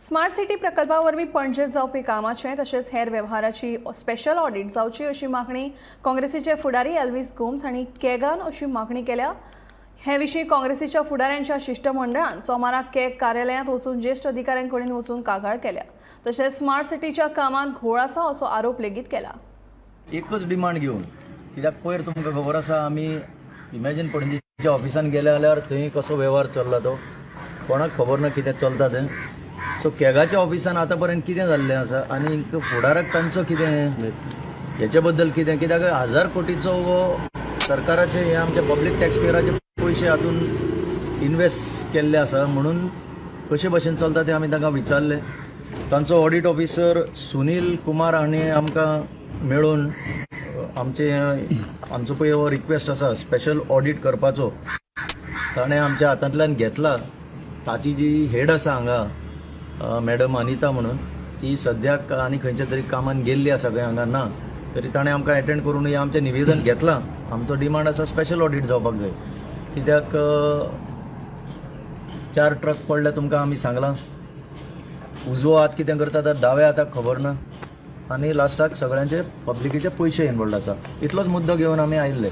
Smart city प्रकल्पा वरवीं पणजेत जावपी कामाचें तशेंच हेर वेव्हाराची स्पेशल ऑडीट जावची अशी मागणी काँग्रेसीचे फुडारी एल्वीस गोम्स हांणी केगान अशी मागणी केल्या. हे विशीं काँग्रेसीच्या फुडाऱ्यांच्या शिश्टमंडळान सोमारा कॅग कार्यालयांत वचून ज्येश्ठ अधिकाऱ्यां कडेन वचून कागाळ केल्या. तशेंच स्मार्ट सिटीच्या कामांत घोळ आसा असो आरोप लेगीत केला. एकच डिमांड घेवन, कित्याक पयर तुमकां खबर आसा, आमी इमॅजीन पणजीच्या ऑफिसान गेले जाल्यार थंय कसो वेव्हार चल्ला तो कोणाक खबर ना कितें चलता तें. सो कॅगाच्या ऑफिसान आतां पर्यंत कितें जाल्लें आसा आनी फुडाराक तांचो कितें हेचे बद्दल कितें, कित्याक हजार कोटीचो हो सरकाराचे हे आमचे पब्लीक टॅक्स पेयराचे पयशे हातून इनवेस्ट केल्ले आसा, म्हणून कशे भशेन चलता तें आमी तांकां विचारलें. तांचो ऑडीट ऑफिसर सुनील कुमार हांणी आमकां मेळून आमचे आमचो पळय हो रिक्वेस्ट आसा स्पेशल ऑडीट करपाचो, ताणें आमच्या हातांतल्यान घेतला. ताची जी हेड आसा हांगा मॅडम अनिता म्हणून, ती सद्याक आनी खंयच्या तरी कामान गेल्ली आसा खंय, हांगा ना. तरी ताणें आमकां एटेंड करून हें आमचें निवेदन घेतलां. आमचो डिमांड आसा स्पेशल ऑडीट जावपाक जाय, कित्याक चार ट्रक पडले तुमकां आमी सांगलां. उजवो हात कितें करता तर दाव्या हाताक खबर ना आनी लास्टाक सगळ्यांचे पब्लिकेचे पयशे इनवॉल्ड आसा. इतलोच मुद्दो घेवन आमी आयिल्ले.